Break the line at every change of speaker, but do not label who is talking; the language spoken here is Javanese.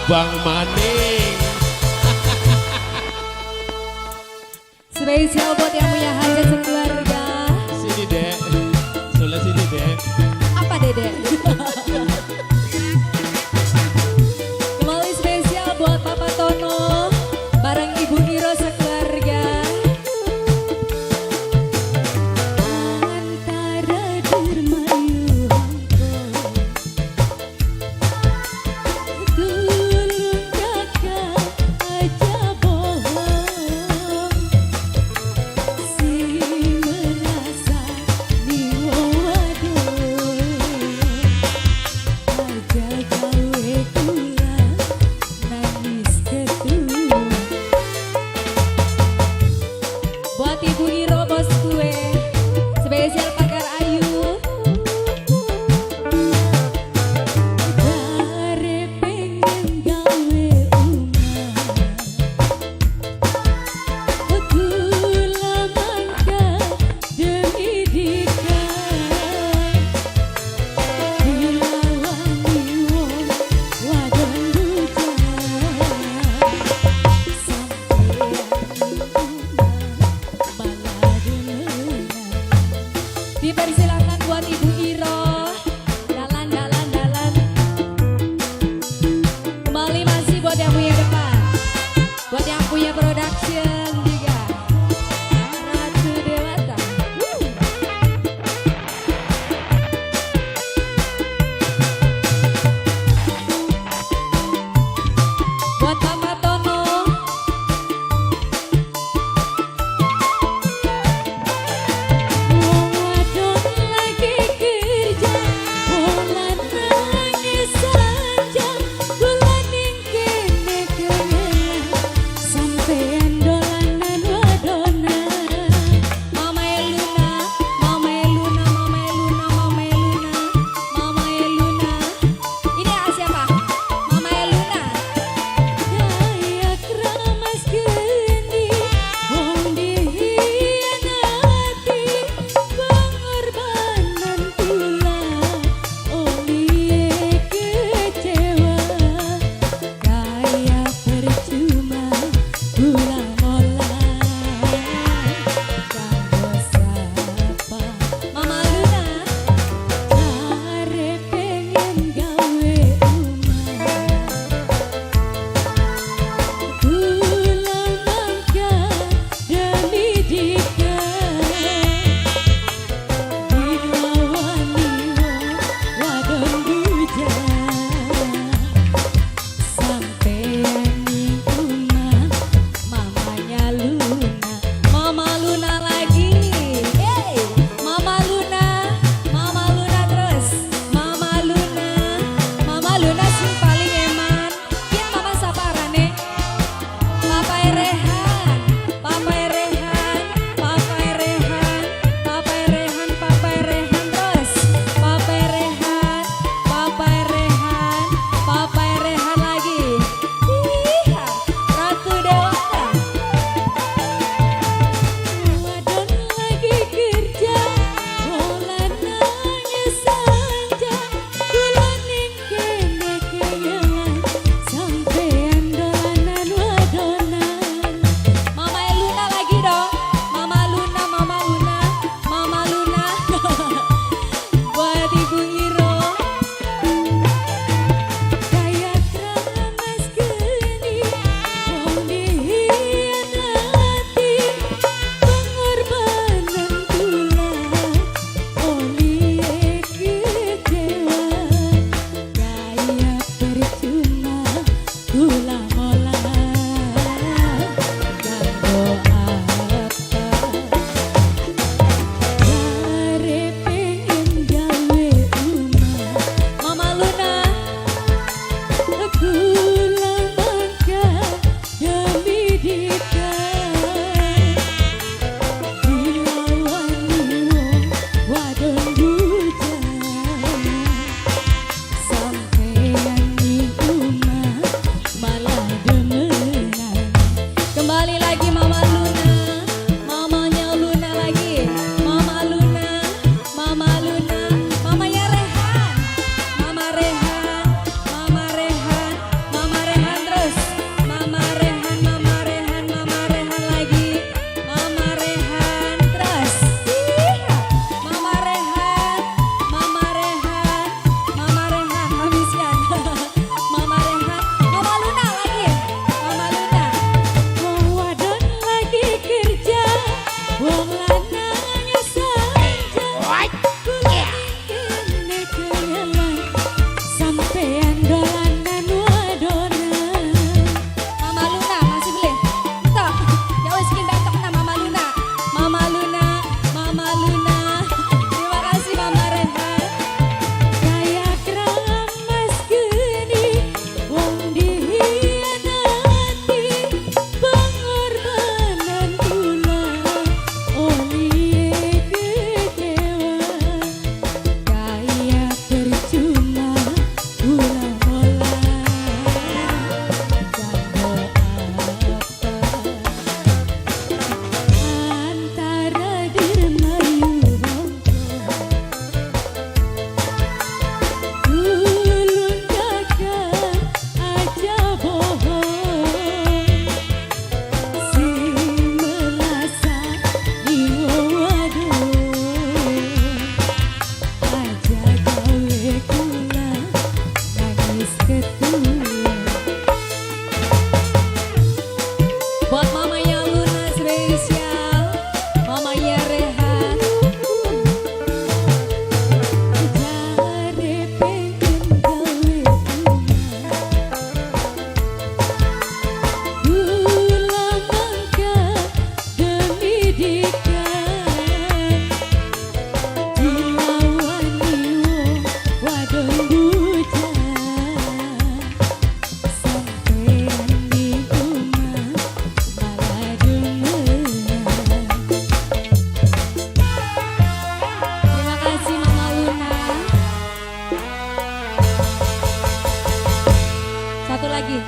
Abang maning.
Spesial buat yang punya hajat sekeluarga.
Sini, Dek. Sebelah sini, Dek.
Apa, Dede? Kembali spesial buat Papa Tono bareng Ibu Iro sekeluarga. Antara dermayu tulung kakak aja bohong si merasa wong wadon aja gawe kula nangis ketua. Buat Ibu Iro bos kue, spesial Pagar Ayu. Jare pengen gawe omah, kula mangkat demi dika dilawani wong wadon bujang sampeyan malah demenan. Dipersilakan buat Ibu Iro. Dalan, dalan, dalan. Kembali masih buat yang punya depan, buat yang punya production juga. Ratu Dewata. Woo. Buat Papa Tono. Wong wadon lagi kerja, wong lanang saja, kula ning kene kangelan, sampean dolanan wadonan. Mama Eluna, Mama Eluna, Mama Eluna, Mama Eluna, Mama Eluna. Ini siapa? Mama Eluna. Kaya kramas geni, wong dihianati, pengorbanan kula, olihe kecewa, kaya percuma kula molah, kanggo sapa? Mama Luna, jare pengen gawe omah, kula mangkat demi dika dilawani wong wadon bujang sampeyan ning omah mamanya Luna. Mama Luna lagi. Hey, Mama Luna, Mama Luna terus. Mama Luna, Mama Luna sing paling eman. Kian Mama sapa arane? Papa Rehan, Papa Rehan, Papa Rehan, Papa Rehan, Papa Rehan terus. Papa Rehan, Papa Rehan, Papa Rehan lagi. Iya, Ratu Dewata. lagi.